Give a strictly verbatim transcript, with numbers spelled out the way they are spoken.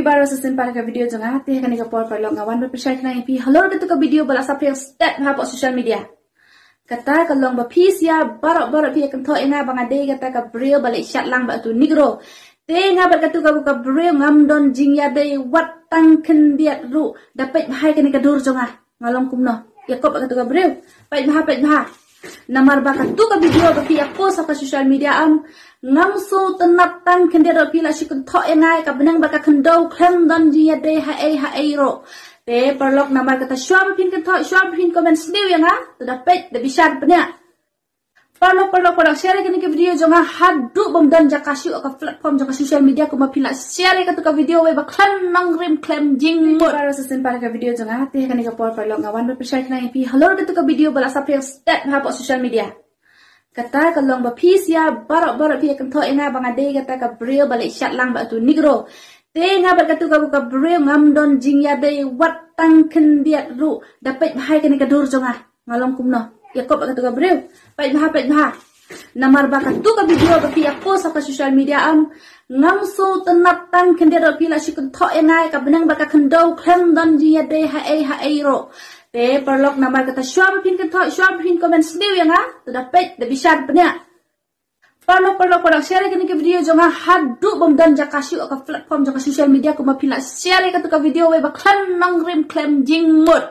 Baroh sa sngewbha ka video jong nga, te ha kane ka por paralok nga wan ban pynshai khnang ïa phi halor katu ka video ba la saphriang stet hapoh social media. Kata ka long ba phi sha baroh baroh phi ïa kynthoh ïa nga ba nga dei kata ka briew ba leh shat lang bad utu u Negro. Te nga bad katu ka, ka briew ngam don jingïadei wat tang khyndiat ruh. Da peit bha ïa kane ka dur jong nga. Nga long kumno? Ïa kop bad katu ka briew. Peit bha, peit bha. Namar ba katu ka video ba phi ïa post ha ka social media, em, ngam sngewtynnat tang khyndiat ruh, phi la shu kynthoh ïa nga ïa ka bneng bad ka khyndew, khlem don jingïadei ha ei ha ei ruh. Te paralok, namar kata shuwa ba phin kynthoh, shuwa ba phin comment sniew ïa nga, to da peit, da bishar bniah. Paralok, paralok, paralok, share ïa kane ka video jong nga haduh bym don jaka shuh ha ka platform jong ka social media, kumba phi la share ïa katu ka video wei ba khlem nongrim khlem jingmut. Baroh sa sngewbha ka video jong nga, te ha kane ka por paralok nga wan ban pynshai khnang ïa phi halor katu ka video ba la saphriang stet hapoh social media. Kata ka long ba phi sha baroh baroh phi ïa kynthoh ïa nga ba nga dei kata ka briew ba leh shat lang bad utu u Negro. Te nga bad katu ka, ka briew ngam don jingïadei wat tang khyndiat ruh. Da peit bha ïa kane ka dur jong nga. Nga long kumno? Ïa kop bad katu ka briew. Peit bha, peit bha. Namar ba katu ka video ba phi ïa post ha ka social media, em, ngam sngewtynnat tang khyndiat ruh, phi la shu kynthoh ïa nga ïa ka bneng bad ka khyndew, khlem don jingïadei ha ei ha ei ruh. Te paralok, namar kata shuwa ba phin kynthoh, shuwa ba phin comment sniew ïa nga, to da peit, da bishar bniah. Paralok, paralok, paralok, share ïa kane ka video jong nga haduh bym don jaka shuh ha ka platform jong ka social media, kumba phi la share ïa katu ka video wei ba khlem nongrim khlem jingmut.